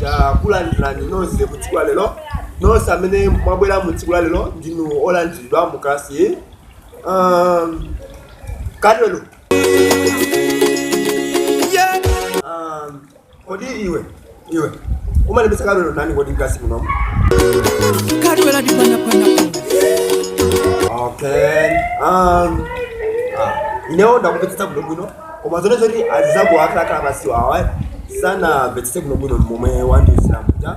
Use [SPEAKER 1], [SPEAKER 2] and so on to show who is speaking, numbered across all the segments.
[SPEAKER 1] Takulandirani nonse mu tsiku la lero. Nonse amene mwabwera mu tsiku la lero, ndinu olandiridwa mu kalasi. Katwelo, kodi iwe umalembetsa Katwelo nani kodi mkalasi munomu?
[SPEAKER 2] Katwela ndi Pwanyapwanya.
[SPEAKER 1] Okay, inewo ndakumvetsetsa bwinobwino, koma zone zoti azako akhalakhala masiku awa sanamvetsetse bwinobwino momwe wandiuzira muja.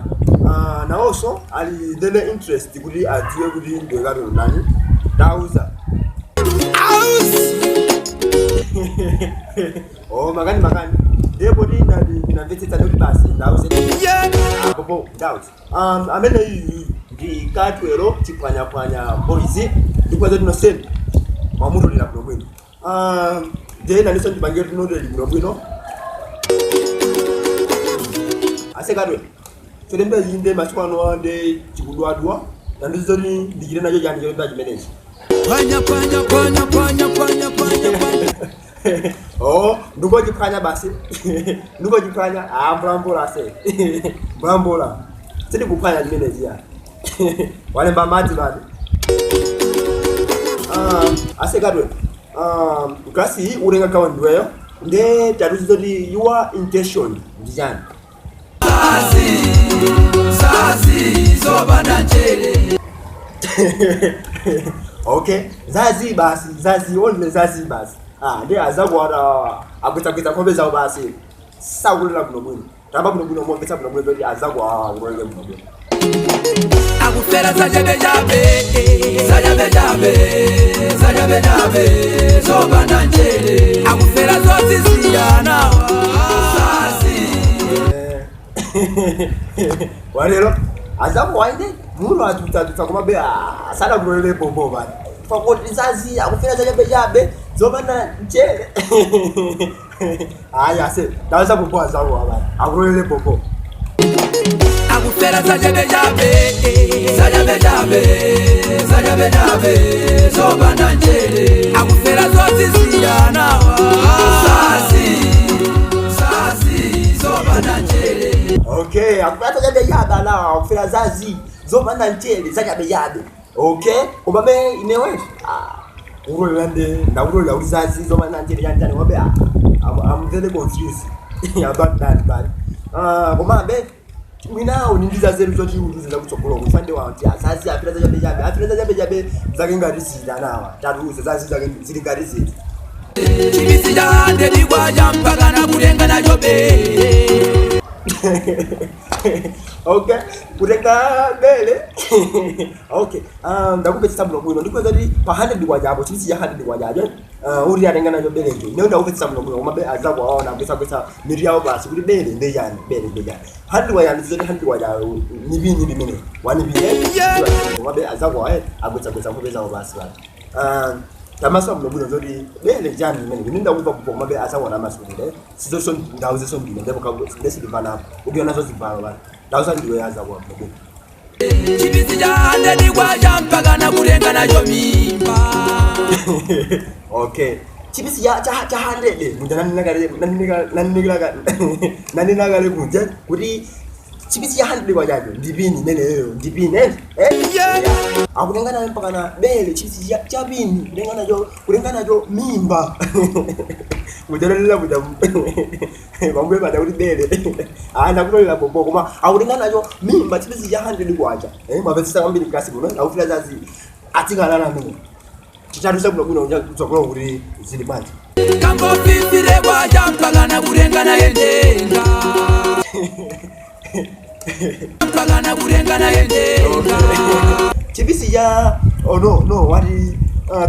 [SPEAKER 1] Nawonso ali ndene interest kuti adziwe kuti ndiwe Katwelo ndani. Ndauza. Oh, makani makani, ndipo ti ndati ndinamvetsetsa kuti basi ndauze apopo ndauze. Amene iyi ndi Katwelo Chiphwanyaphwanya Boys, ndipo zoti noseni mwamutolera bwinobwino. Ndiye naninso ndipange tinoteli bwinobwino. Ase Katwelo, cholemba iyi nde masiku ano nde chikudwadwa, nandizoti ndichite nacho chani cholemba chimenechi?
[SPEAKER 2] Pwanya, pwanya, pwanya, pwanya, pwanya, pwanya, pwanya.
[SPEAKER 1] Oh, ndikochiphwanya basi, ndikochiphwanya. Ah, mbulambula ase, mbulambula, sindikuphwanya chimenechi ya walemba madzi basi. Ase Katwelo, klasi iyi utenga gawo ndiweyo, nde tatiuze kuti your intention ndi chani?
[SPEAKER 2] Zazi zopanda njere.
[SPEAKER 1] Okay, zazi basi, zazi only, zazi basi. Ah, ndi azakuwata agwetsagwetsa nkhope zawo basi, sakulira bwinobwino. Tamba bwinobwino, momvetsa bwinobwino kuti azakuwawa akulolere bwinobwino.
[SPEAKER 2] Akufera zachabechabe, zachabechabe, zachabechabe, zopanda njere. Akufera zoziziyanawa zazi.
[SPEAKER 1] Walero azakuwainde muno atutsatutsa, komabe sadakulolere bobo bani pakoti zazi, akufera zachabechabe zopanda mchere. Ayi ase, ndaweza bobo, azakuwa bani akulolere bobo.
[SPEAKER 2] Akufera zachabechabe, zachabechabe, zachabechabe, zopanda njere. Akufera zoziziyanawa zazi, zazi zopanda njere.
[SPEAKER 1] Okay, akufera zachabechabe anawa, akufera zazi zopanda mchere, zachabechabe. Okay, komabe inewe kulolera nde ndakulolera kuti zazi zopanda mchere chanchani, komabe I'm very confused about that. But komabe mwinawo nindiza zeru zoti utuze zakutsogolo kufande wanti azazi afira zachabechabe, afira zachabechabe zake ngati ziti anawa. Tatuze zazi zake zili ngati ziti.
[SPEAKER 2] Chibisi cha 100 kwacha mpaka nakutenga nacho bere.
[SPEAKER 1] Okay, kutenga bele. Okay, ndakupetsetsa bwino bwino. Ndikuweza kuti pa 100 kwachapo, chibisi cha 100 kwachacho, uri atenga nacho belecho. Ine ndakupetsetsa bwino bwino, komabe azako awaona agwetsagwetsa mitu yawo basi kuti bele ndechani, bele ndechani? 100 kwacha ndizoti 100 kwacha nipini limene wanipine. Komabe azako awe agwetsagwetsa nkhope zawo basi basi. Tamaso bwino bwino zoti bele chani limene ine ndakumva kupo, komabe azakuona amasulire sizonso. Ndauzeso ndine ndipo ndesindimvanapo ukiona nazo zivalo basi, ndauza ndiwe azakuwa bwino bwino.
[SPEAKER 2] Chibisi cha 100 kwacha mpaka nakutenga nacho mimba.
[SPEAKER 1] Okay, chipisi cha 100 muja naninakale kunja kuti chipisi cha 100 kwachacho ndipini imeneyo, ndipini eh eh. Akutenga nayo mpaka na bele, chipisi cha pini, kutenga nacho mimba. Mujananena kuja pambuyo pada kuti bele ndakutolera bobo, koma akutenga nacho mimba, chipisi cha 100 kwacha. Mwapetsesa kwambiri klasi muno, akufira zazi atsikana amene titatusa bwinobwino kutsogolo kuti zili bwanji.
[SPEAKER 2] Kambofifire kwacha mpaka nakutenga naye ndenga, mpaka nakutenga naye ndenga.
[SPEAKER 1] Chipisi cha, oh no no, wati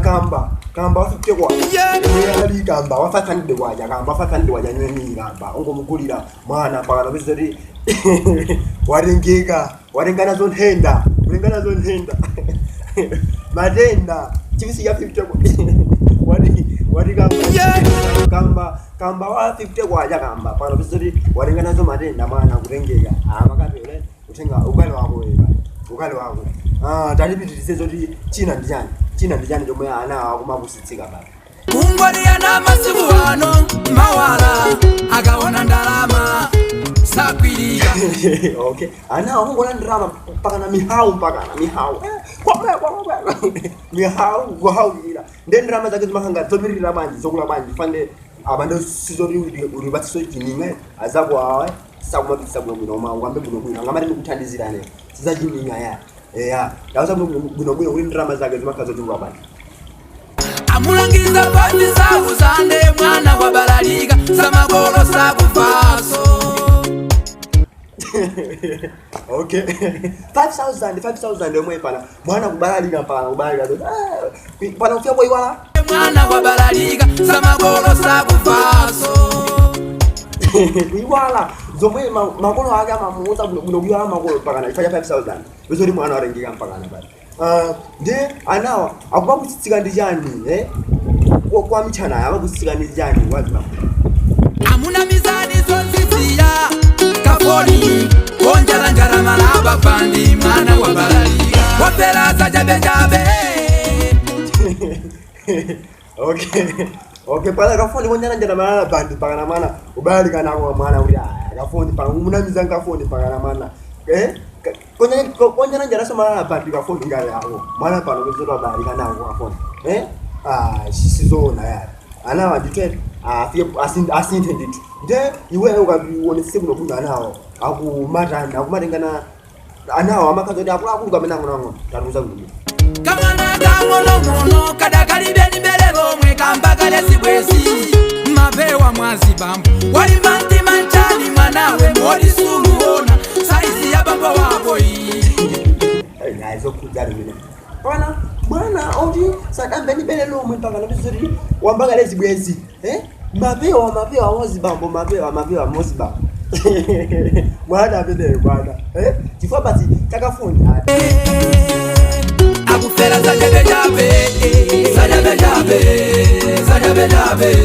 [SPEAKER 1] kamba kamba wa 50 kwacha. Imwe ali kamba wa 500 kwacha, kamba wa 500 kwacha nyweni, kamba ungomugulira mwana mpaka napeza kuti watengeka, watenga nazo nthenda, kutenga nazo nthenda, matenda. Chipisi cha 50 kwacha, wati kamba kamba kamba wa 50 kwacha, kamba pano peza kuti watenga nazo matenda, mwana kutengeka. Makatele kutenga ukali wako wewe, ukali wako. Talipitirize zoti china ndi chani, china ndi chani chomwe ana akumapusitsika basi?
[SPEAKER 2] Kungwaliyana masiku ano mawala akaona ndalama. Sagwirika.
[SPEAKER 1] Okay, ana akungola ndrama mpakana mihawu, mpakana mihawu. Kwa mihawu kuhawira nde ndrama zake zimahanga zomirira bwanji, zokula bwanji fande apa ndo sizoti ulibatsiso chininga azako awa sakumapitisa bwino bwino, ma ukambe bwino bwino angamati ndikuthandizirane sizachininga ya eya ndauza bwino bwino kuti ndrama zake zimakhala zochuluka bwanji.
[SPEAKER 2] Amulangiza 5,000, mwana wabalalika, samakolo sakufaso.
[SPEAKER 1] Okay, 5000 5000 yomwe pana mwana kubalalika, pana kubalalika. Ah, pana kufika poiwala.
[SPEAKER 2] Mwana wabalalika, samakolo sakufaso.
[SPEAKER 1] Kuiwala zomwe makolo ake amamuuza bwino, kuiwala makolo mpakana chifukwa cha 5000 izoti mwana warengeka mpakana pali. Ah, ndi anawa akumakutsitsika ndi chani, eh? Kwa mitchana amakutsitsika ndi chani wazima?
[SPEAKER 2] Amuna mizani zotsitsira kafoni konjalanjala malaba pandi, mwana wabalalika wapera zajabejabe.
[SPEAKER 1] Okay, pala kafoni konyananjana malala bandi pakana mwana ubalalika nako mwana kuti ah, kafoni paka umunamiza kafoni pakana mwana eh konyananjana so malala bandi kafoni ngale ako mwana pano kuzoto abalalika nako kafoni, eh ah, sizona ya anawa ndithu afike asinthe ndithu. Nde iweyo ukazionetse kuno bwino anawo akumatani akumatengana anawo amakhaza kuti akuluakulu kamene ang'onoang'ono tatuza kuno.
[SPEAKER 2] Kamwana kang'onong'ono kadakalibe libere lomwe kambakale sibwezi mapewa mwazi bambo walimba mtima nchani mwanawe molisuluona saizi ya bambo wako iyi.
[SPEAKER 1] Zokhuzana mina pana mwana oti sadambe nibele lomwe mpaka napizoti wambakale zibwezi, eh? Mapewa mapewa mozibambo mapewa mapewa mozibambo mwana ameneyo mwana, eh? Chifukwa basi takafuni.
[SPEAKER 2] Akufera zajabejabe zajabejabe zajabejabe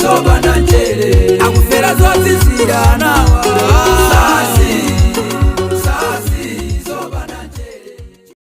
[SPEAKER 2] zopanda njere akufera zotsitsira nawa.